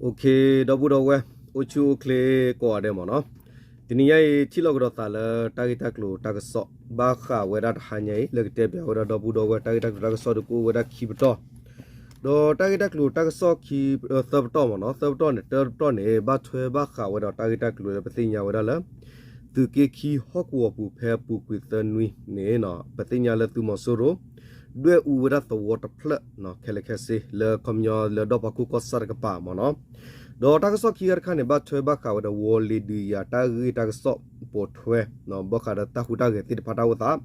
ဒီပုၢ်ဒီဝဲၢ် အိၣ်ဆူၣ်အိၣ်ချ့ကိးဂၤဒဲးမ့ၢ်နီၤ, တနံၤညါအံၤ ထံၣ်လိာ်ကဒီးသးလၢတၢ်ဂ့ၢ်တၢ်ကျိၤတၢ်ကစီၣ် ဘၣ်ဃးဝဲဒၣ်တဟါညါအံၤ လၢကတဲပၠးဝဲဒၣ်ဒီပုၢ်ဒီဝဲၢ် တၢ်ဂ့ၢ်တၢ်ကျိၤတၢ်ကစီၣ်ဒီးကအိၣ်ဝဲဒၣ်ခံပတီၢ်, ဒီးတၢ်ဂ့ၢ်တၢ်ကျိၤတၢ်ကစီၣ်ခံ သၢပတီၢ်မ့ၢ်နီၤ, သၢပတီၢ်န့ၣ် တၢပတီၢ်န့ၣ် ဘၣ်ထွဲဘၣ်ဃးဝဲဒီးတၢ်ဂ့ၢ်တၢ်ကျိၤလၢပသ့ၣ်ညါဝဲဒၣ်လၢ သုးက့ခံဟီၣ်ကဝီၤပူၤ ဖဲအပူၤကွံာ်သၢနွံန့ၣ် ပသ့ၣ်ညါလၢသုးမီၤစိရိၤ ဒွဲၣ်အူဝဲဒၣ်သဝီတဖျၢၣ် ခဲလၢာ်ခဲဆ့ လၢခီပညီလၢဒီးဖးခိၣ်ကီၢ်ဆၣ်တကပၤမ့ၢ်နီၤ, ဒီးတၢ်ကစီၣ်ခံဂၤတခါန့ၣ် ဘၣ်ထွဲဘၣ်ဃးဝဲဒီးဝီၤလ့ၤဒုးယၤတၢ်ဂ့ၢ်တၢ်ကစီၣ်ပိာ်ထွဲ ဘၣ်ဃးဒီးတၢ်ဟူးတၢ်ဂဲၤသ့ၣ်တဖၣ်တၢ်အိၣ်သး,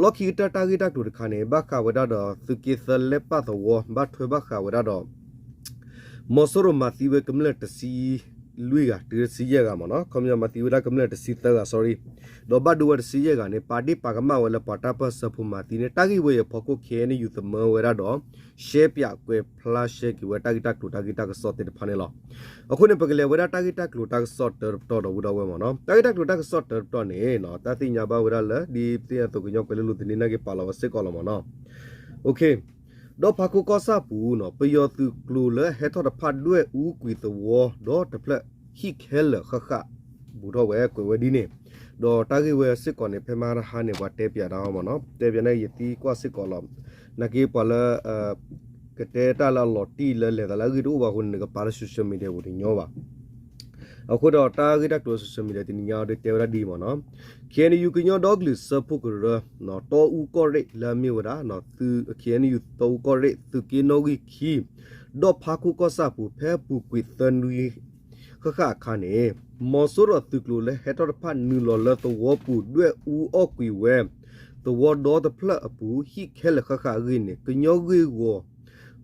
လီၢ်ခံကတၢၢ်တၢ်ဂ့ၢ်တၢ်ကျိၤတခါန့ၣ် ဘၣ်ဃးဝဲဒၣ်ဒီးသုးက့သၢလဲပၣ်သဝီ ဘၣ်ထွဲဘၣ်ဃးဝဲဒၣ်ဒီး မီၤစိရိၤမၤသံဝဲကမျၢၢ်တဆံလွံၢ်ဂၤ တုၤတဆံယဲၢ်ဂၤမ့ၢ်နီၤ, ခီပညီမၤသံဝဲဒၣ်ကမျၢၢ်တဆံသၢဂၤ sorry, ဒီးဘၣ်ဒိဝဲတဆံယဲၢ်ဂၤန့ၣ် ပာ်ဒ့ၣ်ပာ်ကမၣ်ဝဲလၢပှၤတၢ်ပၢၢ်ဆၢဖိမၤသံန့ၣ် တၢ်ဂ့ၢ်ဝဲအံၤအဖီခိၣ် ခ့ၣ်အဲၣ်ယူၣ် သမၢဝဲဒၣ်ဒီး ရှဲပၠးကွဲးဖျါရှဲက့ၤဝဲတၢ်ဂ့ၢ်တၢ်ကျိၤ တၢ်ဂ့ၢ်တၢ်ကစီၣ်သ့ၣ်တဖၣ်န့ၣ်လီၤ. အဃိန့ၣ် ပကလဲၤဝဲဒၣ်တၢ်ဂ့ၢ်တၢ်ကျိၤတၢ်ကစီၣ်တၢတပတီၢ်ဒီပုၢ်ဒီဝဲၢ်မ့ၢ်နီၤ, တၢ်ဂ့ၢ်တၢ်ကျိၤတၢ်ကစီၣ်တၢတပတီၢ်န့ၣ် တၢ်သ့ၣ်ညါဘၣ်ဝဲဒၣ်လၢ ဒ်ပသ့ၣ်ညါအသိးကညီကွဲးလၢလိၤသန့ နာ်က့ၤပာ်လီၤဝဲစ့ၢ်ကီးလီၤမ့ၢ်နီၤ, ဒီးဖးခိၣ်ကီၢ်ဆၣ်ပူၤ ပယီၤသုးကျိၤလၢဟဲထီၣ်တဖၣ်ဒွဲၣ်အူကွံာ်သဝီဒီတဖျၢၣ် ဟံၣ်ခဲလၢာ်ဃၣ်ဃၣ် ဘူးထီၣ်ဝဲကွဲးဝဲဒ်န့ၣ်, ဒီးတၢ်ဂ့ၢ်ဝဲစ့ၢ်ကီးန့ၣ် ဖဲမဟါတဟါန့ၣ် ပှၤတဲပၠးဒၣ်အီၤမ့ၢ်နီၤ, တဲပၠးန့ၣ် ယသံကွၢ်စ့ၢ်ကီးလီၤ, နာ်က့ၤပှၤလၢ ကတဲတၢ်လၢအလီၤတံၢ်လၢလဲၤသးလၢအဂ့ၢ်တအိၣ်ဘၣ်အဃိန့ၣ် နကပာ်လၢ social media ပူၤတညီဘၣ်. အဃိဒီးတၢ်ဂ့ၢ်တၢ်ကျိၤ social media တနံၤညါအံၤဒီးတဲဝဲဒၣ်ဒ်အံၤမ့ၢ်နီၤ, ခ့ၣ်အဲၣ်ယူၣ် ကညီဒီကလုာ်စၢဖှိၣ်ကရၢ တီအူကီၢ်ရ့ၣ်လၢအမ့ၢ်ဝဲဒၣ် ခ့ၣ်အဲၣ်ယူၣ် တီအူကီၢ်ရ့ၣ် သုးက့နီၣ်ဂံၢ်ခံ ဒီးဖးခိၣ်ကီၢ်ဆၣ်ပူၤ ဖဲအပူၤကွံာ်သၢနွံ ဃၣ်ဃၣ်အခါန့ၣ် မီၤစိရိၤသုးကျိၤလၢဟဲထီၣ်တဖၣ်နုာ်လီၤလၢသဝီပူၤဒွဲၣ်အူအီၣ်ကွံာ်ဝဲ သဝီဒီတဖျၢၣ်အပူၤ ဟံၣ်ခဲလၢာ်ဃၣ်ဃၣ်အဂ့ၢ်န့ၣ် ကညီဂ့ၢ်ဝီ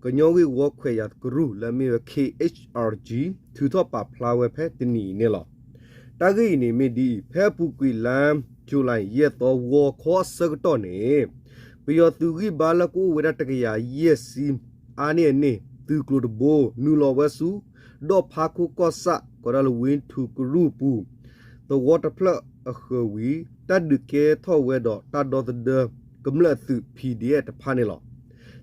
ကညီဂ့ၢ်ဝီခွဲးယာ်ကရူၢ်လၢအမ့ၢ်ဝဲ ခ့ၣ်အ့ၣ်အၣ်ကၠံ ထုးထီၣ်ပာ်ဖျါဝဲဖဲတနံၤအံၤန့ၣ်လီၤ. တၢ်ဂ့ၢ်အံၤန့ၣ်မ့ၢ်ဒ်အံၤ, ဖဲအပူၤကွံာ်လါ July ယဲၢ်သီ ဂီၤခီအဆၢကတီၢ်န့ၣ် ပယီၤသုးဂံၢ်ဘါလၢကအိၣ်ဝဲဒၣ်တကယၤယဲၢ်ဆံ အါန့ၢ်အန့ၣ် သုးကျိၤတဘိ နုာ်လီၤဝဲဆူ ဒီးဖးခိၣ်ကီၢ်ဆၣ် ကိးဒၣ်လၢ ဝ့ထူကရူၢ်အပူၤ သဝီတဖျၢၣ်အဃၢၤဝံၤ တၢ်ဒုးကဲထီၣ်ဝဲဒီးတၢ်ဒီသဒၢကမျၢၢ်အသုး P D F တဖၣ်န့ၣ်လီၤ.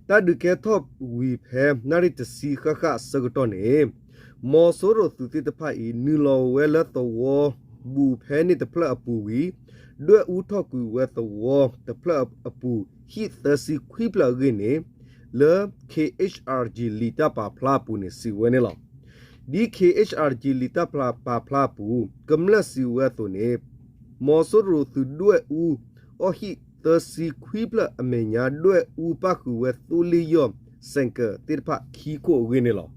တၢ်ဒုးကဲထီၣ်ဝံၤဖဲနၣ်ရံၣ်တဆံဃၣ်ဃၣ်အဆၢကတီၢ်န့ၣ် မီၤစိရိၤသုးသ့ၣ်တဖၣ်အံၤ နုာ်လီၤဝဲလၢသဝီဘူးဖဲန့ၣ်တဖျၢၣ်အပူၤဝံၤ ဒွဲၣ်အူထီၣ်ကွံာ်ဝဲသဝီတဖျၢၣ်အပူၤ ဟံၣ်သၢဆံခွံဖျၢၣ်အဂ့ၢ်န့ၣ် လၢ ခ့ၣ်အ့ၣ်အၣ်ကၠံ လံာ်တၢ်ပာ်ဖျါအပူၤန့ၣ် စံးဝဲန့ၣ်လီၤ. ဒ် ခ့ၣ်အ့ၣ်အၣ်ကၠံ လံာ်တၢ်ပာ်ဖျါအပူၤ ကမျၢၢ်စံးဝဲအသိးန့ၣ် မီၤစိရိၤသုးဒွဲၣ်အူအီၣ်ဟံၣ်သၢဆံခွံဖျၢၣ်အမဲာ်ညါ ဒွဲၣ်အူပၣ်ဃုာ်ဝဲသိလ့ၣ်ယီၢ် ဆိုင်ကယ် သ့ၣ်တဖၣ်ခံခိၣ်အဂ့ၢ်န့ၣ်လီၤ.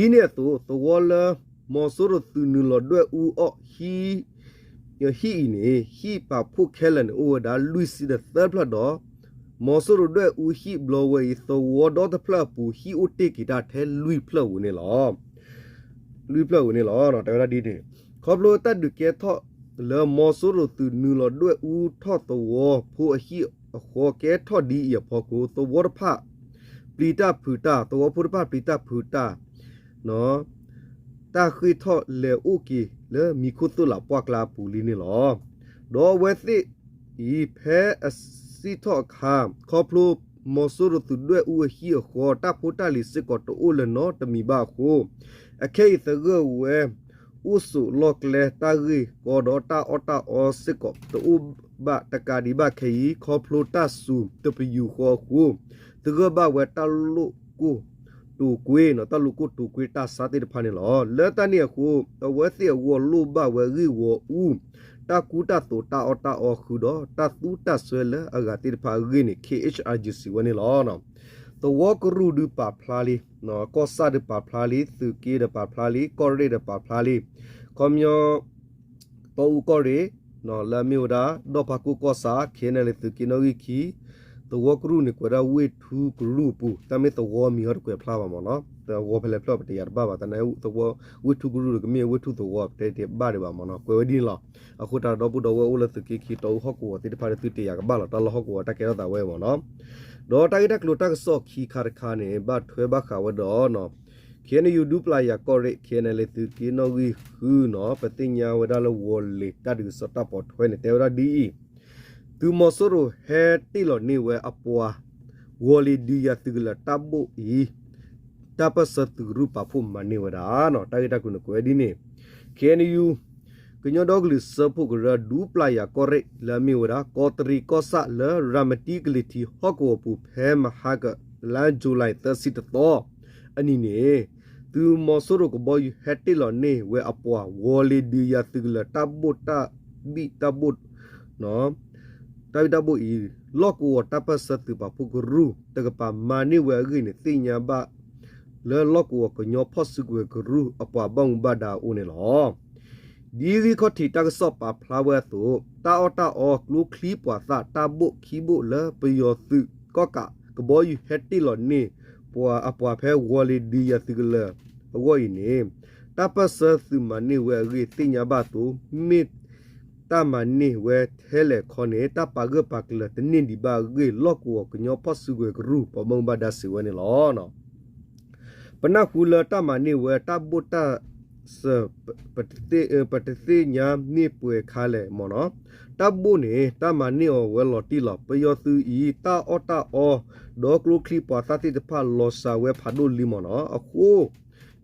ဒ်န့ၣ်အသိး သဝီလၢမီၤစိရိၤသုးနုာ်လီၤဒွဲၣ်အူအီၣ်ဟံၣ်အံၤန့ၣ် ဟံၣ်ပာ်ဖှိၣ်ခဲလၢာ်န့ၣ် အိၣ်ဝဲဒၣ်လွံၢ်ဆံဒီးသၢဖျၢၣ်ဒီး မီၤစိရိၤဒွဲၣ်အူဟံၣ်ဘျီဝဲအံၤ သဝီဒီတဖျၢၣ်အပူၤ ဟံၣ်အိၣ်တ့ၢ်က့ၤတၢ်ထဲလွံၢ်ဖျၢၣ်ဧိၤန့ၣ်လီၤ. လွံၢ်ဖျၢၣ်ဧိၤန့ၣ်လီၤ. တဲဝဲဒၣ်ဒ်န့ၣ် ခီဖျိတၢ်ဒုးကဲထီၣ်လၢမီၤစိရိၤသုးနုာ်လီၤဒွဲၣ်အူထီၣ်သဝီဖိအဟံၣ်အဃီ ကဲထီၣ်ဒ်အံၤအဖီခိၣ် သဝီတဖၣ် ပျံၤတၢ်ဖုးတၢ် သဝီဖိတဖၣ်ပျံၤတၢ်ဖုးတၢ် တၢ်ဃ့ၢ်ထီၣ်လဲၤအိၣ်က့ၤလၢမံၤခိၣ်သိၣ်လးပှၢ်ကျါအပူၤလံန့ၣ်လီၤ. ဒီးအဝဲသ့ၣ်အံၤ ဖဲအစံၣ်ထီၣ်အခါ ခီဖျိမီၤစိရိၤသုးဒွဲၣ်အူအဟံၣ်အဃီ တၢ်ဖိတၢ်လံၤစ့ၢ်ကီးတအိၣ်လၢၤနီတမံၤဘၣ်အဃိ အခဲအံၤသဂၢၢ်ဝဲ အိၣ်ဆိးလီၢ်ကျဲ တၢ်ဂ့ၢ်ကီဒီးတၢ်အီၣ်တၢ်အီစ့ၢ်ကီးတအိၣ်ဘၣ်တကးဒံးဘၣ်ခဲအံၤ ခီဖျိတၢ်စူၤတပယူာ်ဃီအဃိ သဂၢၢ်ဘၣ်ဝဲတၢ်လိာ်ကိၢ်တိာ်ကွ့ တၢ်လိာ်ကိၢ်တိာ်ကွ့တၢ်ဆါသ့ၣ်တဖၣ်န့ၣ်လီၤ. လၢတၢ်န့ၣ်အဃိ အဝဲသ့ၣ်အဂီၢ်လိၣ်ဘၣ်ဝဲဂ့ၢ်ဝီအူ တၢ်ကူတၢ်သိးတၢ်အီၣ်တၢ်အီဃုာ်ဒီး တၢ်သူတၢ်စွဲလၢအဂၤသ့ၣ်တဖၣ်အဂ့ၢ်န့ၣ် ခ့ၣ်အ့ၣ်အၣ်ကၠံ စံးဝဲန့ၣ်လီၤ. သဝီကရူၢ်ဒုးပာ်ဖျါလံ, ကီၢ်ဆၣ်ဒုးပာ်ဖျါလံ, သုးက့ဒီးပာ်ဖျါလံ, ကီၢ်ရ့ၣ်ဒီးပာ်ဖျါလံ, ခီပညီ တီအူကီၢ်ရ့ၣ် လၢအမ့ၢ်ဝဲဒၣ် ဒီဖးခိၣ်ကီၢ်ဆၣ် ခ့ၣ်အဲၣ်ယူၣ် သုးက့နီၣ်ဂံၢ်ခံ သဝီကရူၢ်န့ၣ် ကွဲးဒၣ်ဝ့ၢ်ထူကရူၢ်အပူၤ တၢ်မ့ၢ်သဝီမံၤဟီတကွဲးဖျါဘၣ်မ့ၢ်နီၤ, သဝီဖဲလဲၣ်ဖျၢၣ်ပတယာ်တဘၣ်ဘၣ်, သနာ်က့ သဝီ ဝ့ၢ်ထူကရူၢ်ဒီးကမ့ၢ်ဝ့ၢ်ထူသဝီ ပတဲတဘၣ်ဒံးဘၣ်မ့ၢ်နီၤ, ကွဲးဝဲဒ်န့ၣ်လီၤ. အဃိသတးဒီး ဒီပုၢ်ဒီဝဲၢ်အိၣ်လၢသုးက့ခံ တီအူဟီၣ်ကဝီၤသ့ၣ်တဖၣ်ဒီး သုတယာ်ကဘၣ်လီၤ တၢ်လၢဟီၣ်ကဝီၤတၢ်ကဲထီၣ်သးဝဲမ့ၢ်နီၤ. ဒီးတၢ်ဂ့ၢ်တၢ်ကျိၤတၢ်ကစီၣ်ခံခါတခါန့ၣ် ဘၣ်ထွဲဘၣ်ဃးဝဲဒီး ခ့ၣ်အဲၣ်ယူၣ် ဒူပျၢ်ယၤကီၢ်ရ့ၣ် ခ့ၣ်အဲၣ်ယူၣ် သုးက့နီၣ်ဂံၢ်ဃုနီၤ, ပသ့ၣ်ညါဝဲဒၣ်လၢဝီၤလ့ၤတၢ်ဒုးကစီၣ်တၢ်ပိာ်ထွဲန့ၣ် တဲဝဲဒၣ်ဒ်အံၤ, သုးမီၤစိရိၤဟဲတ့ၢ်လီၤန့ၢ်ဝဲအပှၤ ဝီၤလ့ၤဒုးယၤသုးကလၢၤတၢ်ဘိၣ်အံၤ တၢ်ပၢၢ်ဆၢသုးကရူၢ်ပာ်ဖှိၣ်မၤန့ၢ်ဝဲဒၣ်နီၤ. တၢ်ဂ့ၢ်တၢ်ကျိၤန့ၣ်ကွဲးဒ်န့ၣ် ခ့ၣ်အဲၣ်ယူၣ် ကညီဒီကလုာ်စၢဖှိၣ်ကရၢ ဒူပျၢ်ယၤကီၢ်ရ့ၣ်လၢအမ့ၢ်ဝဲဒၣ် ကီးတရံးကီၢ်ဆၣ်လၢရၤမတံကလံၤထံးဟီၣ်ကဝီၤပူၤ ဖဲမဟါကလါ July သၢဆံတသီအနံၤန့ၣ် သုးမီၤစိရိၤကဘီယူၤဟဲတ့ၢ်လီၤန့ၢ်ဝဲအပှၤ ဝီၤလ့ၤဒုးယၤသုးကလၢၤ တၢ်ဘိၣ်တၢ်ဘံၣ်တၢ်ဘိၣ် တၢ်ဘံၣ်တၢ်ဘိၣ်အံၤ လီၢ်ကဝီၤတၢ်ပၢၢ်ဆၢသုးပာ်ဖှိၣ်ကရူၢ်တကပၤမၤန့ၢ်ဝဲအဂ့ၢ်န့ၣ် သ့ၣ်ညါဘၣ်လၢလီၢ်ကဝီၤကညီဖီၣ်စုကဝဲၤကရူၢ်အပှၤဘၣ်မူဘၣ်ဒါအအိၣ်န့ၣ်လီၤ. ဒ်ဂံၢ်ခီၣ်ထံးတၢ်ကစီၣ်ပာ်ဖျါဝဲအသိး တၢ်အီၣ်တၢ်အီ ကျိချံမျိာ်သၣ် တၢ်ဘိၣ်ခံဘိၣ်လၢပယီၤသုးကီၣ်ကးကဘီယူၤဟဲတ့ၢ်လီၤန့ၢ်ပှၤအပှၤဖဲဝီၤလ့ၤဒုးယၤသုးကလၢၤအဂီၢ်အံၤန့ၣ် တၢ်ပၢၢ်ဆၢသုးမၤန့ၢ်ဝဲအဂ့ၢ်သ့ၣ်ညါဘၣ်အသိး မ့ၢ်တၢ်မၤန့ၢ်ဝဲထဲလဲၣ်ခီန့ၣ် တၢ်ပာ်ဂၢၢ်ပာ်ကျၢၤတန့ၢ်ဒံးဘၣ်အဂ့ၢ် လီၢ်ကဝီၤကညီဖီၣ်စုကဝဲၤကရူၢ်ပှၤဘၣ်မူဘၣ်ဒါစံးဝဲန့ၣ်လီၤ. ပနၢ်ဟူလၢတၢ်မၤန့ၢ်ဝဲတၢ်ဘိၣ်တၢ်စၢၤ ပတသ့ၣ်ညါန့ၢ်ပှဲၤခါလဲၣ်မ့ၢ်နီၤ. တၢ်ဘိၣ်န့ၣ် တၢ်မၤန့ၢ်အီၤဝဲလီၤတံၢ်လီၤ. ပယီၤသုးအံၤ တၢ်အီၣ်တၢ်အီ ဒီးကျိချံမျိာ်သၣ်သ့ၣ်တဖၣ်လီၤစှၤဝဲဖးဒိၣ်လံမ့ၢ်နီၤ. အဃိ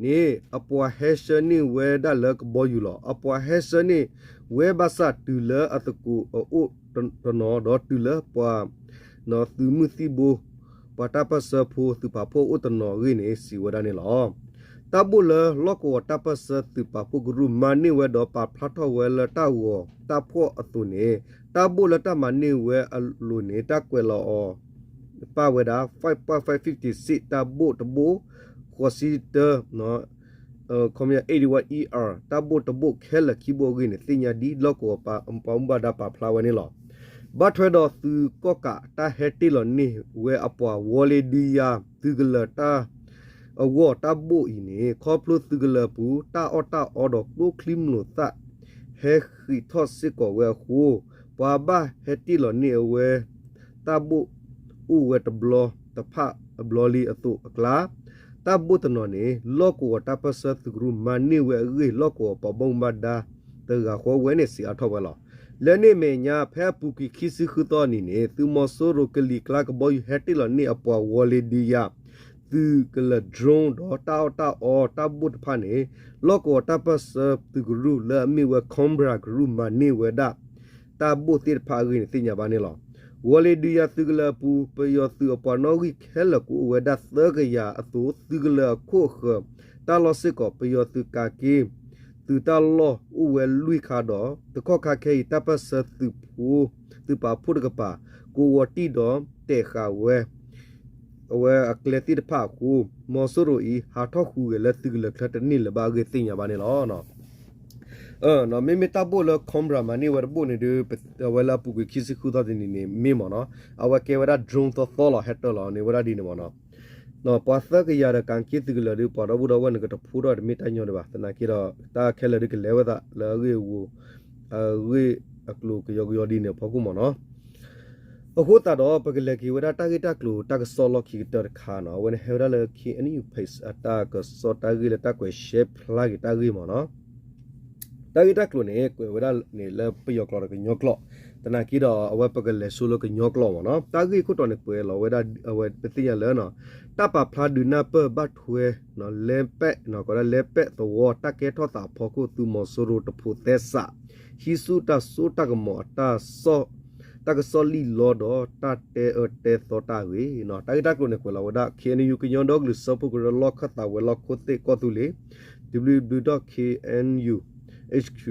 န့ၣ် အပှၤဟဲဆှၢန့ၢ်ဝဲဒၣ်လၢကဘီယူၤလီၤ. အပှၤဟဲဆှၢန့ၢ်ဝဲဘၣ်ဆၣ်တုၤလၢအသကိးအအိၣ်တနီၤ ဒီးတုၤလၢပှၤ သုးမုၢ်သံၣ်ဘိ ပှၤတၢ်ပၢၢ်ဆၢဖိသုးပာ်ဖှိၣ်အိၣ်တနီၤအဂ့ၢ်န့ၣ် စံးဝဲဒၣ်န့ၣ်လီၤ. တၢ်ဘိၣ်လၢလီၢ်ကဝီၤတၢ်ပၢၢ်ဆၢသုးပာ်ဖှိၣ်ကရူၢ်မၤန့ၢ်ဝဲဒီးပာ်ဖျါထီၣ်ဝဲလၢတၢ်ဂီၤတၢ်ဖှီၣ်အသိးန့ၣ် တၢ်ဘိၣ်လၢတၢ်မၤန့ၢ်ဝဲအလိၤန့ၣ် တၢ်ကွဲးလီၤအီၤ ပာ်ဝဲဒၣ် five point five fifty-six တၢ်ဘိၣ်တဘိၣ် ဃိးဆံတၢ eighty-one E R တၢ်ဘိၣ်တဘိၣ်ခဲလၢာ်ခံဘိၣ်အဂ့ၢ်န့ၣ် သ့ၣ်ညါဒ်လီၢ်ကဝီၤပှၤမူဘၣ်ဒါပာ်ဖျါဝဲန့ၣ်လီၤ. ဘၣ်ထွဲဒီးသုးကီၣ်ကးတၢ်ဟဲတ့ၢ်လီၤန့ၢ်ဝဲအပှၤ ဝီၤလ့ၤဒုးယၤသုးကလၢၤတၢ် အဂီၢ်တၢ်ဘိၣ်အံၤန့ၣ် ခီဖျိသုးကလၢၤအပူၤ တၢ်အီၣ်တၢ်အီဒီးကျိချံမျိာ်သၣ် ဟဲဃံးထီၣ်စ့ၢ်ကီးဝဲအဃိ ပှၤဘၣ်ဟဲတ့ၢ်လီၤန့ၢ်အဝဲ တၢ်ဘိၣ်အိၣ်ဝဲတဘျီတဖၣ်အဘျီလံအသိးအကျါ တၢ်ဘိၣ်တနီၤန့ၣ် လီၢ်ကဝီၤတၢ်ပၢၢ်ဆၢသုးကရူၢ်မၤန့ၢ်ဝဲအဂ့ၢ် လီၢ်ကဝီၤပှၤဘၣ်မူဘၣ်ဒါတဂၤဃီဝဲန့ၣ် စံးအါထီၣ်ဝဲလီၤ. လၢန့ၣ်အမဲာ်ညါ ဖဲအပူၤကွံာ်ခံဆံဃုသီအနံၤန့ၣ် သုးမီၤစိရိၤကလံၤကျါကဘီယူၤဟဲတ့ၢ်လီၤန့ၢ်အပှၤ ဝီၤလ့ၤဒုးယၤသုးကလၢၤ drone ဒီးတၢ်အီၣ်တၢ်အီတၢ်ဘိၣ်တဖၣ်န့ၣ် လီၢ်ကဝီၤတၢ်ပၢၢ်ဆၢသုးကရူၢ်လၢအမ့ၢ်ဝဲ Cobra ကရူၢ်မၤန့ၢ်ဝဲဒၣ် တၢ်ဘိၣ်သ့ၣ်တဖၣ်အဂ့ၢ်န့ၣ် သ့ၣ်ညါဘၣ်န့ၣ်လီၤ. ဝီၤလ့ၤဒုးယၤသုးကလၢၤအပူၤ ပယီၤသုးအပှၤနီၣ်ဂံၢ်ခဲလၢာ်ကအိၣ်ဝဲဒၣ်သၢကယၤအသိး သုးကလၢၤအခိၣ်အဃၢၤ တၢ်လီၢ်စ့ၢ်ကီး ပယီၤသုးကးက့ သုးတၢ်လီၢ်အိၣ်ဝဲလွံၢ်ခါဒီး တကီၢ်ခါခဲအံၤ တၢ်ပၢၢ်ဆၢသုးဖိ သုးပာ်ဖှိၣ်တကပၤ ကဝီၤတံၢ်ဒီးတဲာ်ဃာ်ဝဲ အဝဲအကျဲသ့ၣ်တဖၣ်အဃိ မီၤစိရိၤအံၤ ဟးထီၣ်ဟူးဂဲၤလၢသုးကလၢၤချၢတန့ၢ်လၢၤဘၣ်အဂ့ၢ်သ့ၣ်ညါဘၣ်န့ၣ်လီၤ. မ့မ့ၢ်တၢ်ဘိၣ်လၢ Cobra မၤန့ၢ်ဝဲတဘိၣ်န့ၣ်ဒီး အဝဲလၢအပူၤကွံာ်ခံဆံဃုသီတနံၤန့ၣ်မ့ၢ်မ့ၢ်နီၤ အဝဲကဲဝဲဒၣ် drone သီသီလီၤ ဟဲတၢၢ်လီၤန့ၢ်ဝဲဒၣ်ဒ်န့ၣ်မ့ၢ်နီၤ ပှၤသၢကယၤဒီးကးက့သုးကလၢၤဒီး ပှၤဒီပုၢ်ဒီဝဲၢ်န့ၣ် ကတဖိဒီးတမ့ၢ်တၢ်ညီဒံးဘၣ် သနာ်က့ဒီး တၢ်ခဲလၢာ်ဒ်ကလဲၤဝဲသးလၢအဂ့ၢ်အဝီ အဂ့ၢ်အကျိၤကယီကယီဒ်န့ၣ်အဖီခိၣ်မ့ၢ်နီၤ အဃိသတးဒီး ပကလဲၤက့ၤဝဲဒၣ်တၢ်ဂ့ၢ်တၢ်ကျိၤတၢ်ကစီၣ်လီၢ်ခံကတၢၢ်တခါနီၤ အဝဲန့ၣ်ဟဲဝဲဒၣ်လၢ K N U Post အတၢ်ကစီၣ်တၢ်ဂ့ၢ်လၢတၢ်ကွဲးရှဲဖျါက့ၤတၢ်ဂ့ၢ်မ့ၢ်နီၤ တၢ်ဂ့ၢ်တၢ်ကျိၤန့ၣ် ကွဲးဝဲဒၣ်န့ၣ်လၢပယီၤကျိာ်ဒီးကညီကျိာ် သနာ်က့ဒီး အဝဲပကလဲၤဆိလၢကညီကျိာ်မ့ၢ်နီၤ တၢ်ဂ့ၢ်ခိၣ်တီန့ၣ်ကွဲးလီၤဝဲဒၣ် အဝဲပသ့ၣ်ညါလၢ တၢ်ပာ်ဖျါဒုးနၢ်ပၢၢ်ဘၣ်ထွဲ လဲပက် ကီးဒၣ်လဲပက်သဝီ တၢ်ကဲထီၣ်သးအဖီခိၣ် သုးမီၤစိရိၤတဖိးသဲစး ဟံးဆူၣ်တၢ်စိတၢ်ကမီၤအတၢ် တၢ်ကစီၣ်လံၣ်လီဒီးတၢ်တဲအၢတဲသီတၢ်ဂ့ၢ် တၢ်ဂ့ၢ်တၢ်ကျိၤန့ၣ်ကွဲးလီၤဝဲဒၣ် K N U ကညီဒီကလုာ်စၢဖှိၣ်ကရၢလီၢ်ခၢၣ်သးဝဲၤလီၢ်ခိၣ်သ့ၣ်ကီၢ်သူလ့ၤ W W W dot K N U H Q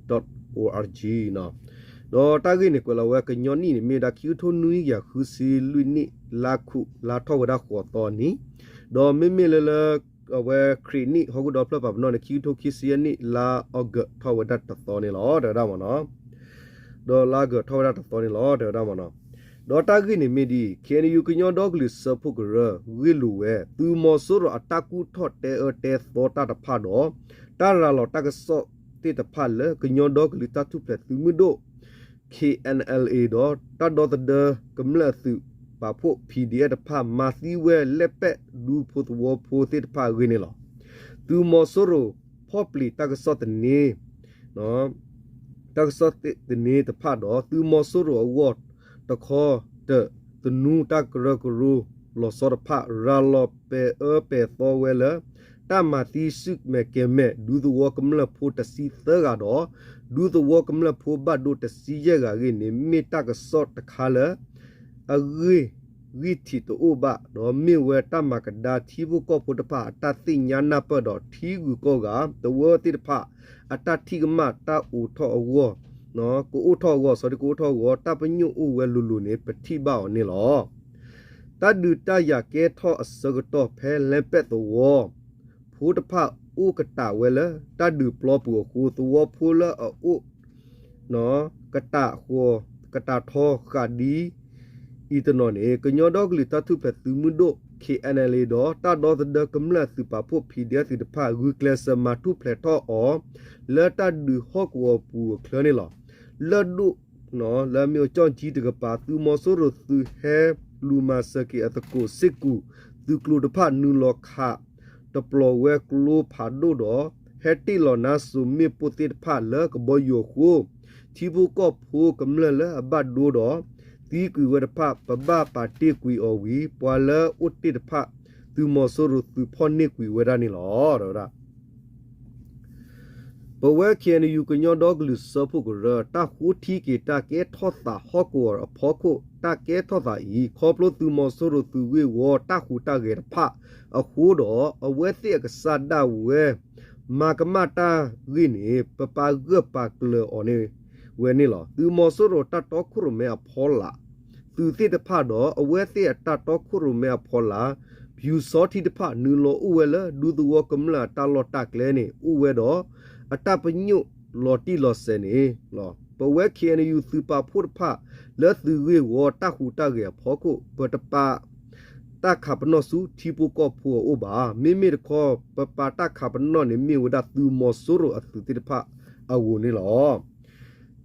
dot O R G ဒီးတၢ်ဂ့ၢ်န့ၣ်ကွဲးလီၤဝဲ ကညီနံၣ်န့ၣ်မ့ၢ်ဝဲဒၣ် ခံကထိနွံကယၤဃုဆံလွံၢ်နံၣ် လါခူးလါထီၣ်ဝဲဒၣ်ဃိးသီနံၤ ဒီးမ့မ့ၢ်လၢလၢ အဝဲခရံာ်နံၣ်ဟီၣ်ခိၣ်ဒီဖျၢၣ်ပာ်ပနီၣ်န့ၣ် ခံကထိခံဆံယဲၢ်နံၣ် လါအီကူးထီၣ်ဝဲဒၣ်တသီန့ၣ်လီၤ တဲဝဲဒၣ်မ့ၢ်နီၤ ဒီးလါအီကူးထီၣ်ဝဲဒၣ်တသီန့ၣ်လီၤ တဲဝဲဒၣ်မ့ၢ်နီၤ ဒီးတၢ်ဂ့ၢ်န့ၣ်မ့ၢ်ဒ်အံၤ K N U ကညီဒီကလုာ်စၢဖှိၣ်ကရၢ ဂ့ၢ်လိာ်ဝဲ သုးမီၤစိရိၤအတၢ်ကူၣ်ထီၣ်တဲအၢတဲသီတၢ်တဖၣ်ဒီး တၢ်ရၤလီၤတၢ်ကစီၣ်သ့ၣ်တဖၣ်လၢ ကညီဒီကလုာ်တၢ်ထူၣ်ဖျဲးသုးမုၢ်ဒိၣ် K N L A ဒီးတၢ်ဒီသဒၢကမျၢၢ်အသုးပာ်ဖှိၣ် P D F တဖၣ် မၤသံဝဲလဲပက်ဒူဖိသဝီဖိသ့ၣ်တဖၣ်အဂ့ၢ်န့ၣ်လီၤ. သုးမီၤစိရိၤဖီၣ်ပျံၤတၢ်ကစီၣ်သန့ တၢ်ကစီၣ်သန့တဖၣ်ဒီး သုးမီၤစိရိၤအဂီၢ် တခီတၢၢ်သနူတၢ်ကရၢကရိ လီၤဆီတဖၣ် ရၤလီၤပဲာ်အၢပဲာ်သီဝဲလၢ တၢ်မၤသံဆူၣ်မဲာ်ကဲၤမဲာ် ဒူသဝီကမျၢၢ်ဖိတဆံသၢဂၤဒီး ဒူသဝီကမျၢၢ်ဖိဘၣ်ဒိတဆံယဲၢ်ဂၤအဂ့ၢ်န့ၣ် မ့ၢ်တၢ်ကစီၣ်တခါလၢ အဂ့ၢ်ဂံၢ်ထံးတအိၣ်ဘၣ် ဒီးမ့ၢ်ဝဲတၢ်မၤကဒါထံဖိကီၢ်ဖိတဖၣ်အတၢ်သ့ၣ်ညါနၢ်ပၢၢ်ဒီးထံဂုၤကီၢ်ဂၤ သဝီသ့ၣ်တဖၣ် အတၢ်ထံၣ်ကမၣ်တၢ်အိးထီၣ်အဂီၢ် ကအိၣ်ထီၣ်အဂီၢ် စီၤဒကအိၣ်ထီၣ်အဂီၢ် တၢ်ပညိၣ်အိၣ်ဝဲလိၤလိၤန့ၣ် ပထံၣ်ဘၣ်အီၤန့ၣ်လီၤ. တၢ်ဒုးတၢ်ယၤကဲထီၣ်အဆၢကတီၢ်ဖဲလဲပဲၣ်သဝီ ဖိတဖၣ်အိၣ်ကတၢၢ်ဝဲလၢ တၢ်ဒုးပျီပူၤအဃိ သဝီဖိလၢအအိၣ် ကတၢၢ်ဃီ ကတၢၢ်ထီဃာ်ဒ်အံၤတနီၤန့ၣ် ကညီဒီကလုာ်တၢ်ထူၣ်ဖျဲးသုးမုၢ်ဒိၣ် K N L A ဒီးတၢ်ဒီသဒၢကမျၢၢ်အသုးပာ်ဖှိၣ် P D F သ့ၣ်တဖၣ် ဂုာ်ကျဲးစၢးမၤထူၣ်ဖျဲးထီၣ်အီၤ လၢတၢ်ဒုးဟီၣ်ကဝီၤပူၤအချၢန့ၣ်လီၤ. လၢၢ်ဒိၣ် လၢအမ့ၢ်ကၠီၣ်ကၠံတကပၤ သုးမီၤစိရိၤသုးဟဲလူၤမၤစၢၤက့ၤအသကိးစ့ၢ်ကီး သုးကျိၤတဖၣ်နုာ်လီၤခး တပျီၤဝဲကျိဖးဒိၣ်ဒီး ဟဲတ့ၢ်လီၤနါစိၤမ့ၣ်ပိၢ်သ့ၣ်တဖၣ်လၢကဘီယူၤအဃိ ထံဖိကီၢ်ဖိကမျၢၢ်လၢအဘၣ်ဒိဒီး သံကွံာ်ဝဲတဖၣ် ပဘၣ်ပာ်တ့ၢ်ကွံာ်အီၤဝံၤ ပှၤလၢအအိၣ်တ့ၢ်တဖၣ် သုးမီၤစိရိၤသုးဖီၣ်န့ၢ်ကွံာ်ဝဲဒၣ်န့ၣ်လီၤ. ပဝဲ K N U ကညီဒီကလုာ်စၢဖှိၣ်ကရၢ တၢ်ဃိထံက့ၤတၢ်ကဲထီၣ်သးဟီၣ်ကဝီၤအဖီခိၣ် တၢ်ကဲထီၣ်သးအံၤ ခီဖျိသုးမီၤစိရိၤသုးဂ့ၢ်ဝီတၢ်ဟူးတၢ်ဂဲၤတဖၣ်အဃိဒီး အဝဲသ့ၣ်အကစၢ်ဒၣ်ဝဲ မၤကမၣ်တၢ်ဂ့ၢ်န့ၣ် ပပာ်ဂၢၢ်ပာ်ကျၢၤအီၤန့ၣ်ဝဲန့ၣ်လီၤ. သုးမီၤစိရိၤတၢ်တီခိၣ်ရိၣ်မဲအဖီလာ် သုးသ့ၣ်တဖၣ်ဒီး အဝဲသ့ၣ်အတၢ်တီခိၣ်ရိၣ်မဲအဖီလာ် ပျူစောထီးတဖၣ် နုာ်လီၤအိၣ်ဝဲလၢဒူသဝီကမျၢၢ်အတၢ်လီၢ်တၢ်ကျဲန့ၣ် အိၣ်ဝဲဒီး အတၢ်ပညိၣ်လီၤတံၢ်လီၤဆဲးန့ၣ် ပဝဲ K N U သုးပာ်ဖှိၣ်တဖၣ် လၢသုးဂ့ၢ်ဝီတၢ်ဟူးတၢ်ဂဲၤအဖီခိၣ် ပတပာ် တၢ်ခးပနီၣ်ဆူထံဖိကီၢ်ဖိအအိၣ်ဘၣ်. မ့မ့ၢ်တခီ ပပာ်တၢ်ခးပနီၣ်န့ၣ် မ့ၢ်ဝဲဒၣ်သုးမီၤစိရိၤအသုးသ့ၣ်တဖၣ်အဂီၢ်န့ၣ်လီၤ.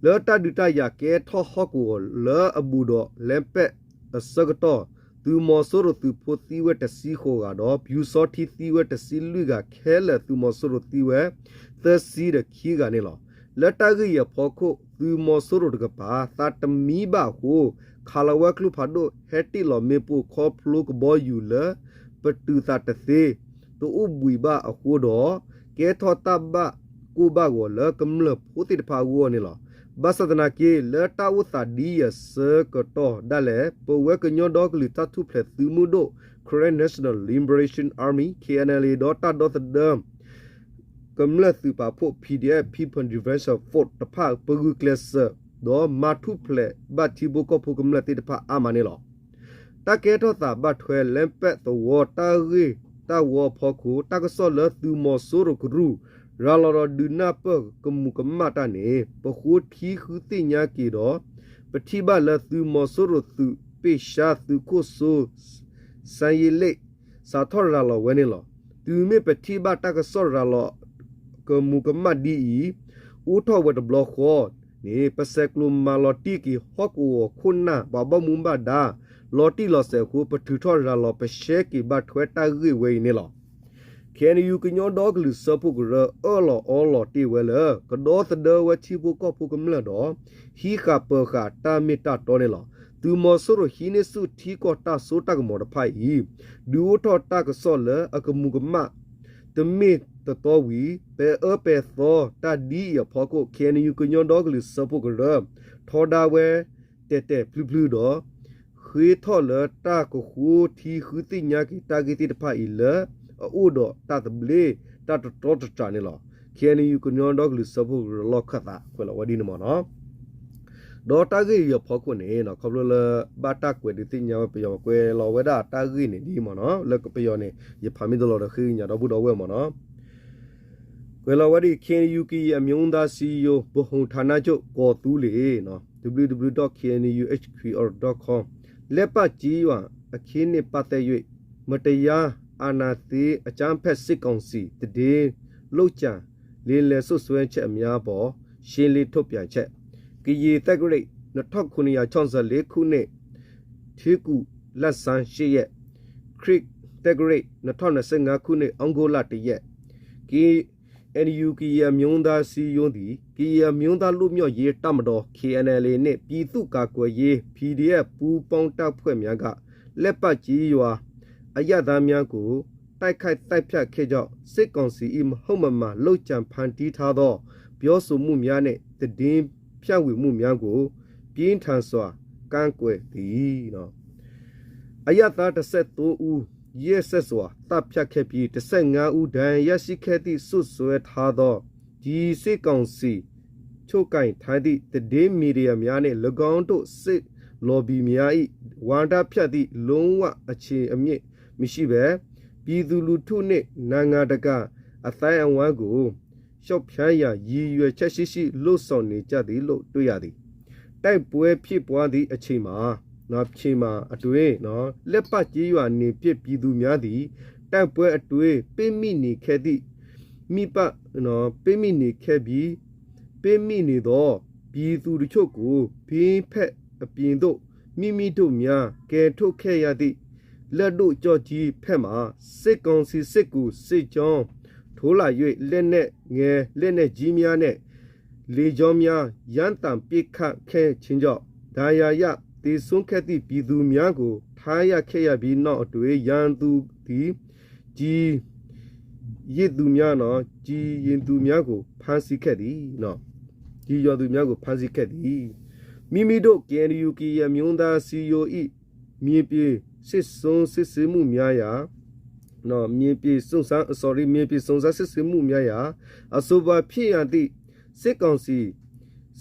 လၢတၢ်ဒုးတၢ်ယၤကဲထီၣ်ဟီၣ်ကဝီၤလၢအဘူးဒီးလဲပဲၣ်အဆၢကတီၢ် သုးမီၤစိရိၤသုးဖိသံဝဲတဆံဃိးဂၤဒီး ပျူစောထီးသံဝဲတဆံလွံၢ်ဂၤ ခဲလၢာ်သုးမီၤစိရိၤသံဝဲ သၢဆံဒီးခံဂၤန့ၣ်လီၤ. လၢတၢ်ဂ့ၢ်အံၤအဖီခိၣ် သုးမီၤစိရိၤတကပၤ သးတမံဘၣ်အဃိ ခးလီၤဝဲကျိဖးဒိၣ် ဟဲတ့ၢ်လီၤမ့ၣ်ပိၢ်ခီဖျိကဘီယူၤလၢ ပတုာ်သးတသ့ တအိၣ်ဘှံးဘၣ်အဃိဒီး ကဲထီၣ်တၢ်ဘၣ်ကိၢ်ဘၣ်ဂီၤလၢကမျၢၢ်ဖိသ့ၣ်တဖၣ်အဂီၢ်န့ၣ်လီၤ. ဘၣ်ဆၣ်သနာ်က့ လၢတၢ်အိၣ်သးဒ်အံၤအဆၢကတီၢ်ဒၣ်လဲာ် ပဝဲကညီဒီကလုာ်တၢ်ထူၣ်ဖျဲးသုးမုၢ်ဒိၣ် Karen National Liberation Army K N L A ဒီးတၢ်ဒီသဒၢ ကမျၢၢ်သုးပာ်ဖှိၣ် P D F People Defense Force တဖၣ် ပဂုာ်ကျဲးစၢး ဒီးမၤထူၣ်ဖျဲးဘၣ်ထံဖိကီၢ်ဖိကမျၢၢ်သ့ၣ်တဖၣ်အါမးန့ၣ်လီၤ. တၢ်ကဲထီၣ်သးဘၣ်ထွဲလဲပဲၣ်သဝီတၢ်ဂ့ၢ်တၢ်ဝီအဖီခိၣ် တၢ်ကစီၣ်လၢသုးမီၤစိရိၤကရူၢ် ရၤလီၤဒီးဒုးနၢ်ပၢၢ်ကမူးကမၣ်တၢ်န့ၣ် ပဃိထံဃုသ့ၣ်ညါက့ၤဒီး ပထံၣ်ဘၣ်လၢသုးမီၤစိရိၤသုးပ့ၢ်ရှါသုးခိၣ်စိ စါယ့လ့ၣ် စးထီၣ်ရၤလီၤဝဲန့ၣ်လီၤ. တုၤမ့ၢ်ပထံၣ်ဘၣ်တၢ်ကစီၣ်ရၤလီၤ ကမူးကမၣ်ဒ်အံၤ အိၣ်ထီၣ်ဝဲတဘျီဃီန့ၣ် ပဆဲးကျိးမၤလီၤတံၢ်က့ၤဟီၣ်ကဝီၤခိၣ်နၢ် ပှၤဘီမုၢ်ဘၣ်ဒါ လီၤတံၢ်လီၤဆဲးအဃိ ပထုးထီၣ်ရၤလီၤ ပရှဲက့ၤဘၣ်ထွဲတၢ်ဂ့ၢ်ဝဲအံၤန့ၣ်လီၤ. K N U ကညီဒီကလုာ်စၢဖှိၣ်ကရၢ အၢၣ်လီၤအီလီၤတ့ၢ်ဝဲလၢ ကဒီသဒၢဝဲထံဖိကီၢ်ဖိကမျၢၢ်ဒီး ဟံးဃာ်ပၢၤဃာ်တၢ်မ့ၢ်တၢ်တီန့ၣ်လီၤ. သုးမီၤစိရိၤဟံးန့ၢ်ဆူၣ်ထံကီၢ်တၢ်စိတၢ်ကမီၤတဖၣ်အံၤ ဒုးအိၣ်ထီၣ်တၢ်ကစီၣ်လၢအကမူးကမၣ် တမ့ၢ်တတီဝံၤ ပဲၤအၢပဲၤသီတၢ်ဒ်အံၤအဖီခိၣ် K N U ကညီဒီကလုာ်စၢဖှိၣ်ကရၢ ထီဒါဝဲ တဲာ်တဲာ်ဖျုဖျုဒီး ဃ့ထီၣ်လၢတၢ်ကဃိထံဃုသ့ၣ်ညါက့ၤတၢ်ဂ့ၢ်သ့ၣ်တဖၣ်အံၤလၢ အအိၣ်ဒီးတၢ်သဘျ့ တၢ်တတြီတတြၢ်န့ၣ်လီၤ. K N U ကညီဒီကလုာ်စၢဖှိၣ်ကရၢလီၢ်ခၢၣ်သး ကွဲးလီၤဝဲဒ်န့ၣ်မ့ၢ်နီၤ. ဒီးတၢ်ဂ့ၢ်အံၤအဖီခိၣ်န့ၣ် ခီဖျိလၢ ဘၣ်တၢ်ကွဲးဒုးသ့ၣ်ညါဝဲပယီၤ ကွဲးလီၤဝဲဒၣ်တၢ်ဂ့ၢ်န့ၣ်ဒ်မ့ၢ်နီၤ လၢပယီၤန့ၣ် ယဖးမ့ၢ်တလီၤဒီးဃ့ကညးဒီပုၢ်ဒီဝဲၢ်မ့ၢ်နီၤ ကွဲးလီၤဝဲဒ်အံၤ K N U ကရင်အမျိုးသားစည်းရုံး ဗဟိုဌာနချုပ် ကော်သူးလေ W W W dot K N U H Q R dot com လက်ပတ်ကျေးရွာအခင်းနှင့်ပတ်သက်၍ မတရားအာဏာသိမ်းအကြမ်းဖက်စစ်ကောင်စီ သတင်းလုပ်ကြံ လိမ်လည်စွပ်စွဲချက်များအပေါ် ရှင်းလင်းထုတ်ပြန်ချက် ကရင်သက္ကရာဇ် နှစ်ထောင့်ခုနစ်ရာခြောက်ဆယ်လေးခုနှစ် ထီးကူလဆန်းရှစ်ရက် ခရစ်သက္ကရာဇ် နှစ်ထောင့်နှစ်ဆယ့်ငါးခုနှစ် ဩဂုတ်လတစ်ရက် KNU ကရင်အမျိုးသားအစည်းအရုံးသည် ကရင်အမျိုးသားလွတ်မြောက်ရေးတပ်မတော် KNLA နှင့် ပြည်သူ့ကာကွယ်ရေး PDF ပူးပေါင်းတပ်ဖွဲ့များက လက်ပကျေးရွာ အရပ်သားများကို တိုက်ခိုက်သတ်ဖြတ်ခဲ့ကြောင်း စစ်ကောင်စီ၏ မဟုတ်မမှန် လုပ်ကြံဖန်တီးထားသော ပြောဆိုမှုများနဲ့ သတင်းဖြန့်ဝေမှုများကို ပြင်းထန်စွာ ကန့်ကွက်သည်။ အရပ်သား တစ်ဆယ့်သုံးဦး ရက်စက်စွာ သတ်ဖြတ်ခဲ့ပြီး တစ်ဆယ့်ငါးဦး ဒဏ်ရာရရှိခဲ့သည့် စွပ်စွဲထားသော ဒီစစ်ကောင်စီ ချုပ်ကိုင်ထားသည့် သတင်းမီဒီယာများနှင့် ၎င်းတို့ စစ်လော်ဘီများ၏ ဝါဒဖြန့်သည့် လုံးဝအခြေအမြစ်မရှိဘဲ ပြည်သူလူထုနှင့် နိုင်ငံတကာအသိုင်းအဝိုင်းကို ရှုတ်ဖြန့်ရန် ရည်ရွယ်ချက်ရှိရှိ လုပ်ဆောင်နေကြသည်လို့ တွေ့ရသည်။ တိုက်ပွဲဖြစ်ပွားသည့်အချိန်မှာ အချိန်မှာအတွင်း လက်ပကျေးရွာနယ်ပစ်ပြည်သူများသည် တိုက်ပွဲအတွင်း ပိတ်မိနေခဲ့သည့် မိဘ ပိတ်မိနေခဲ့ပြီး ပိတ်မိနေသော ပြည်သူတချို့ကို ဘင်းဖက်အပြင်သို့ မိမိတို့များ ကယ်ထုတ်ခဲ့ရသည့် လက်ဒိုကျော်ကြီးဖက်မှ စစ်ကောင်စီစစ်ကူစစ်ကြောင်း ထိုးလာ၍ လက်နက်ငယ် လက်နက်ကြီးများနှင့် လေကြောင်းများ ရမ်းသမ်းပစ်ခတ်ခဲ့ခြင်းကြောင့် ဒဏ်ရာရ သေဆုံးခဲ့သည့် ပြည်သူများကို ထားရခဲ့ရပြီး နောက်တွင် ရန်သူသည် ကျည် ရည်သူများနော် ကျည်ရည်သူများကို ဖမ်းဆီးခဲ့သည်နော် ကျည်ရည်သူများကို ဖမ်းဆီးခဲ့သည်။ မိမိတို့ KNU ကရင်အမျိုးသားအစည်းအရုံး၏ မြေပြင်စစ်ဆင်စစ်ဆေးမှုများရာ မြေပြင်စုံစမ်း sorry မြေပြင်စုံစမ်းစစ်ဆေးမှုများရာ အဆိုပါဖြစ်ရပ်သည့် စစ်ကောင်စီ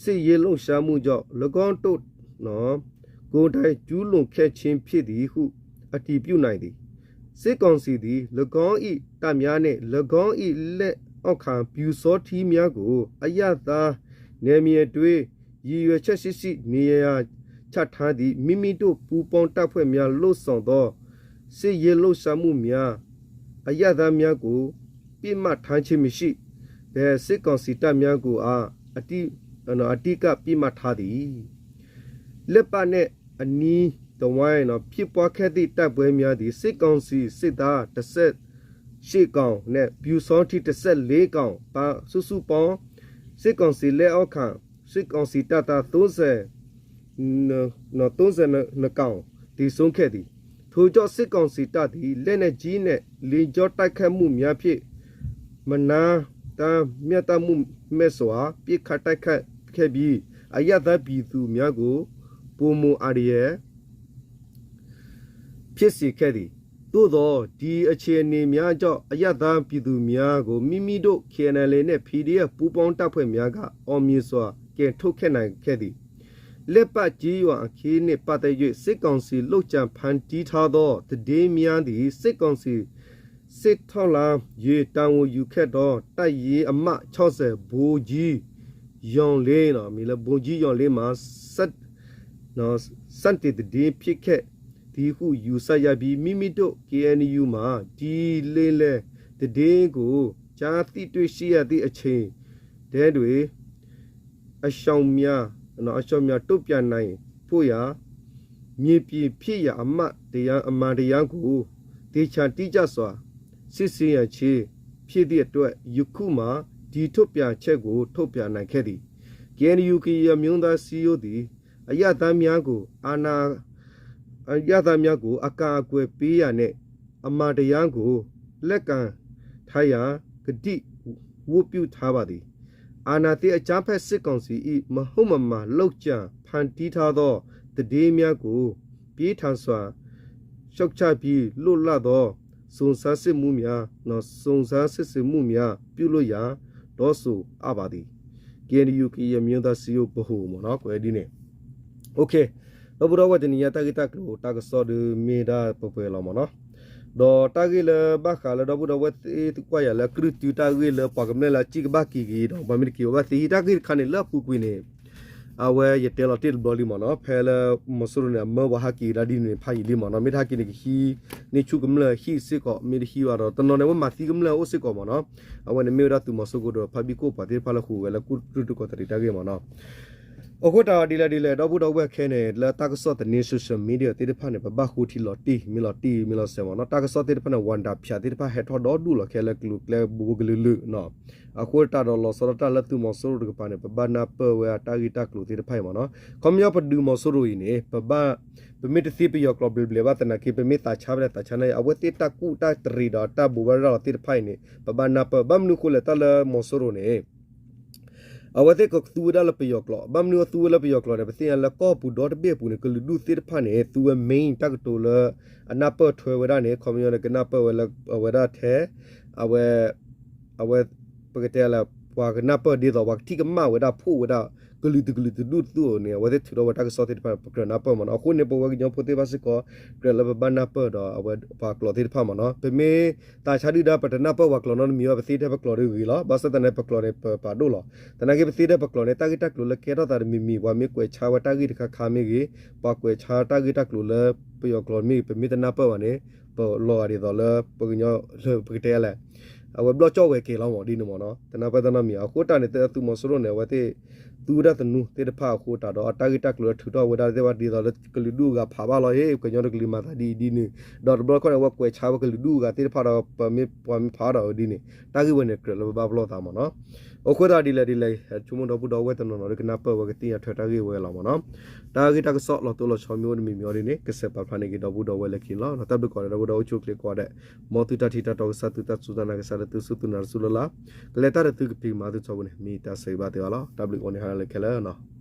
စစ်ရေးလှုပ်ရှားမှုကြောင့် ၎င်းတို့ ကိုယ်တိုင်ကျူးလွန်ခဲ့ခြင်းဖြစ်သည်ဟု အတည်ပြုနိုင်သည်။ စစ်ကောင်စီသည် ၎င်း၏တပ်များနှင့် ၎င်း၏လက်အောက်ခံပျူစောထီးများကို အရပ်သားနယ်မြေအတွင်း ရည်ရွယ်ချက်ရှိရှိ နေရာချထားသည့် မိမိတို့ပူးပေါင်းတပ်ဖွဲ့များ လုပ်ဆောင်သော စစ်ရေးလှုပ်ရှားမှုများ အရပ်သားများကို ပစ်မှတ်ထားခြင်းမရှိဘဲ စစ်ကောင်စီတပ်များကိုသာ အဓိကပစ်မှတ်ထားသည်။ လက်ပနဲ့အနီးတဝိုင်း ဖြစ်ပွားခဲ့သည့်တိုက်ပွဲများသည် စစ်ကောင်စီစစ်သား တစ်ဆယ့်ရှစ်ကောင်နှင့် ပျူစောထီး တစ်ဆယ့်လေးကောင်ပါ စုစုပေါင်း စစ်ကောင်စီလက်အောက်ခံ စစ်ကောင်စီတပ်သား သုံးဆယ် သုံးဆယ်နှစ်ကောင် သေဆုံးခဲ့သည်။ ထို့ကြောင့် စစ်ကောင်စီတပ်သည် လက်နက်ကြီးနှင့် လေကြောင်းတိုက်ခိုက်မှုများဖြင့် မနားတမ်းမျှတမှုမဲ့စွာ ပစ်ခတ်တိုက်ခိုက်ခဲ့ပြီး အရပ်သားပြည်သူများကို ပိုမိုအန္တရာယ် ဖြစ်စေခဲ့သည်။ သို့သော် ဒီအခြေအနေများကြောင့် အရပ်သားပြည်သူများကို မိမိတို့ KNLA နှင့် PDF ပူးပေါင်းတပ်ဖွဲ့များက အောင်မြင်စွာ ကယ်ထုတ်ခဲ့နိုင်ခဲ့သည်။ လက်ပကျေးရွာအခင်းနှင့်ပတ်သက်၍ စစ်ကောင်စီလုပ်ကြံဖန်တီးထားသော သတင်းများသည် စစ်ကောင်စီ စစ်ထောက်လှမ်းရေး တာဝန်ယူခဲ့သော တပ်ရင်းအမှတ် ခြောက်ဆယ် ဗိုလ်ကြီး ယွန်လင်း မ့ၢ်လၢ ဗိုလ်ကြီး ယွန်လင်း မှ စတင်သတင်းဖြစ်ခဲ့သည်ဟု ယူဆရပြီး မိမိတို့ KNU မှ ဒီလိမ်လည်သတင်းကို ကြားသိတွေ့ရှိရသည့်အချိန်ထဲတွင် အရှောင်များ အရှောင်များတုံ့ပြန်နိုင်ဖို့ရာ မြေပြင်ဖြစ်ရပ်အမှန်တရား အမှန်တရားကို သေချာတိကျစွာ စစ်ဆေးရခြင်းဖြစ်သည့်အတွက် ယခုမှ ဒီထုတ်ပြန်ချက်ကို ထုတ်ပြန်နိုင်ခဲ့သည်။ KNU ကရင်အမျိုးသားအစည်းအရုံးသည် အရပ်သားများကို အာဏာ အရပ်သားများကို အကာအကွယ်ပေးရန်နှင့် အမှန်တရားကို လက်ကိုင်ထားရန် ကတိဝတ်ပြုထားပါသည်။ အာဏာသိမ်းအကြမ်းဖက်စစ်ကောင်စီ၏ မဟုတ်မမှန် လုပ်ကြံဖန်တီးထားသော သတင်းများကို ပြင်းထန်စွာ ရှုတ်ချပြီး လွတ်လပ်သော စုံစမ်းစစ်မှုများ စုံစမ်းစစ်ဆေးမှုများ ပြုလုပ်ရန် တောင်းဆိုအပ်ပါသည်။ KNU ကရင်အမျိုးသားအစည်းအရုံး ဗဟို ပေါ့နော် ကွဲးဒ်န့ၣ် ဒီပုၢ်ဒီဝဲၢ်တနံၤညါ တၢ်ဂ့ၢ်တၢ်ကျိၤတၢ်ကစီၣ်ဒီးမ့ၢ်ဒၣ်ပှဲၤပှဲၤလီၤမ့ၢ်နီၤ. ဒီးတၢ်ဂ့ၢ်လၢဘၣ်ဃးလၢ ဒီပုၢ်ဒီဝဲၢ်သ့ၣ်ကွၢ်ယၤလၢ ကြုၢ်တုတၢ်ဂ့ၢ်လၢပှၤကမျၢၢ်လၢအစံၣ်ကဘၣ်က့ၤက့ၤဒီး ပှၤမ့ၢ်တက့ၤဝဲဘၣ်သ့ဟံၣ် တၢ်ဂ့ၢ်တခါန့ၣ် လၢအပူၤကွံာ်န့ၣ် အဝဲယတဲလီၤတ့ၢ်တဘျီလံမ့ၢ်နီၤ. ဖဲလၢမီၤစိရိၤန့ၣ် အမၢပှၤဟးက့ၤကဒါဒ်န့ၣ် ဖးယံာ်လံမ့ၢ်နီၤ. မ့ၢ်တဟးက့ၤန့ၣ် ကဟံးန့ၢ်ဆူၣ်ကမျၢၢ်ဟံၣ်စ့ၢ်ကီး မ့ၢ်တဟံးဘၣ်ဒီး တနီၤန့ၣ် အဝဲမၤသံကမျၢၢ်အိၣ်စ့ၢ်ကီးမ့ၢ်နီၤ. အဝဲန့ၣ်မ့ၢ်ဝဲဒၣ်သုးမီၤစိရိၤဒီး ဖါဘံၣ်ခိၣ်ပှၤသ့ၣ်တဖၣ်လၢဟူးဂဲၤလၢ ကြုၢ်တုကီၢ်သရံးတၢ်ဂ့ၢ်မ့ၢ်နီၤ. အဃိတၢ်ဒ်လဲၣ်ဒ်လဲၣ် ဒီပုၢ်ဒီဝဲၢ်ခဲန့ၣ် လၢတၢ်ကစီၣ်သန့ social media သ့ၣ်တဖၣ်န့ၣ် ပဘၣ်ဃိထံလီၤတံၢ် မ့ၢ်လီၤတံၢ်မ့ၢ်လီၤစဲးမ့ၢ်နီၤ. တၢ်ကစီၣ်သ့ၣ်တဖၣ်န့ၣ် ဝၤဒၣ်ဖၠးသ့ၣ်တဖၣ် ဟဲထီၣ်ဒီဒူၣ်လီၤခဲလၢာ်ကလုာ်ကျဲဘူးကလုာ်လုာ်နီၤ. အဃိတၢ်ဒီးလီၤဆီဒၣ်တၢ်လၢသုးမီၤစိရိၤတကပၤန့ၣ် ပဘၣ်နၢ်ပၢၢ်ဝဲအတၢ်ဂ့ၢ်တၢ်ကျိၤသ့ၣ်တဖၣ်အံၤမ့ၢ်နီၤ. ခီပညီပဒုးမီၤစိရိၤအံၤန့ၣ် ပဘၣ် ပမ့ၢ်တသ့ပယီၤကျိာ်ဘျဲးဘျဲးဘၣ်သနာ်က့ ပမ့ၢ်သးဆါဖဲလဲၣ်သးဆါန့ၣ် အဝဲသ့ၣ်တၢ်ကူၣ်တၢ်တရံးဒီးတၢ်ဘိးဘၣ်ရၤလီၤသ့ၣ်တဖၣ်အံၤန့ၣ် ပဘၣ်နၢ်ပၢၢ် ဘၣ်မနုၤဃိလဲၣ် တၢ်လၢမီၤစိရိၤန့ၣ် အဝဲသ့ၣ်ကသူဝဲဒၣ်လၢပယီၤကျိာ် ဘၣ်မနုၤအသူဝဲလၢပယီၤကျိာ်န့ၣ် ပသ့ၣ်ညါလၢကီၢ်ပူၤဒီတဘ့ၣ်အပူၤန့ၣ် ကလုာ်ဒူၣ်သ့ၣ်တဖၣ်န့ၣ် သူဝဲ main တၢ်ကတိၤလၢ အနၢ်ပၢၢ်ထွဲဝဲဒၣ်န့ၣ် ခီပညီန့ၣ် ကနၢ်ပၢၢ်ဝဲလၢအဝဲဒၣ်ထဲ အဝဲ အဝဲ ပကတဲလၢ ပှၤကနၢ်ပၢၢ်ဒ်သိး ပှၤကထံၣ်ကမၣ်ဝဲဒၣ်ဖှိၣ်ဝဲဒၣ် ကလုာ်တကလုာ်တဒူၣ်တဒူၣ်န့ၣ် အဝဲသ့ၣ်ထုးထီၣ်ဝဲတၢ်ကစီၣ်သ့ၣ်တဖၣ် ပကြၢးနၢ်ပၢၢ်မ့ၢ်နီၤ. အဃိန့ၣ် ပဝဲကညီဖိသ့ၣ်တဖၣ်စ့ၢ်ကီး ကြၢးလၢပဘၣ်နၢ်ပၢၢ်ဒီးအဝဲပှၤကျိာ်သ့ၣ်တဖၣ်မ့ၢ်နီၤ. ပမ့ၢ်သးဆါဒုၣ်ဒါ ပတနၢ်ပၢၢ်ပှၤကျိာ်နီတမံၤဘၣ် ပသ့ထဲပကျိာ်ဒီးဂ့ၤလီၤ. ဘၣ်ဆၣ်သနာ်က့ ပကျိာ်န့ၣ် ပပာ်ဒိၣ်လီၤ. သနာ်က့ ပသ့ထဲပကျိာ်န့ၣ် တၢ်ဂ့ၢ်တၢ်ကျိၤလၢကဲထီၣ်သးတမံၤမံၤ ပှၤမ့ၢ်ကွဲးဆါဝဲတၢ်ဂ့ၢ်တခါခါမ့ၢ်ဂ့ၤ, ပှၤကွဲးဆါတၢ်ဂ့ၢ်တၢ်ကျိၤလၢပယီၤကျိာ်မ့ၢ်ဂ့ၤ ပမ့ၢ်တနၢ်ပၢၢ်ဘၣ်န့ၣ် ပလီၤဂာ်ဒ်သိးလၢပကညီ လၢပကတဲလဲၣ် အဝဲဘျီၣ်ကၠီၣ်ဝဲက့ၤလီၤမ့ၢ်ဒ်န့ၣ်မ့ၢ်နီၤ. တနၢ်ပၢၢ်တၢ်နီတမံၤ အဃိတၢ်န့ၣ် သုးမီၤစိရိၤန့ၣ် အဝဲသ့ၣ် သူဝဲဒၣ်သနူသ့ၣ်တဖၣ်အဃိတၢ်ဒီး အတၢ်ဂ့ၢ်တၢ်ကျိၤလၢထုးထီၣ်ဝဲဒၣ်သ့ၣ်တဖၣ်ဒ်သိးလၢကလုာ်ဒူၣ်အဂၤဖးဘၣ်လီၤ ဟ့ၣ် ကညီတကလုာ်မၤသးဒ်အံၤဒ်န့ၣ် ဒီးတဘျီခီန့ၣ် အဝဲကွဲးဆါဝဲကလုာ်ဒူၣ်အဂၤသ့ၣ်တဖၣ်ဒီး ပှၤမ့ၢ်ဖးဒီးဒ်န့ၣ် တၢ်ဂ့ၢ်ဝဲန့ၣ် ကြၢးလၢပဘၣ်ပလီၢ်သးမ့ၢ်နီၤ. အဃိသတးဒ်လဲၣ်ဒ်လဲၣ် ဆိကမိၣ်ဒီပုၢ်ဒီဝဲၢ်တနီၤနီၤ ဒ်ကနၢ်ပၢၢ်ဝဲကသ့ၣ်ညါထွဲတၢ်ဂ့ၢ်ဝဲလီၤမ့ၢ်နီၤ. တၢ်ဂ့ၢ်တၢ်ကစီၣ်လီၤတိၢ်လီၤဆီမ့ၢ်အိၣ်တမံၤမံၤအီၤဒ်န့ၣ် ကစဲးပာ်ဖျါန့ၢ်က့ၤဒီပုၢ်ဒီဝဲၢ်လၢခံန့ၣ်လီၤ. တၢ်ဘျုးကိးဂၤဒဲး ဒီပုၢ်ဒီဝဲၢ်ဆိၣ်ချ့ကိးဂၤဒဲး မ်သုတၢ်ထံၣ်တၢ်တီကစၢ် သုတၢ်စူၢ်တၢ်နာ်ကစၢ်လၢ သုစူၢ်သုနာ်တစူၢ်လၢ်လၢ် ကလဲၤတၢ်ဒီးသုကဖံးကမၤသုထီဘိန့ၣ် မ့ၢ်တၢ်ဆၢဂ့ၤဘၣ်သုအီၤလီၤ. တၢ်ဘျုးကိးဂၤဒဲးခဲလၢာ်လီၤ.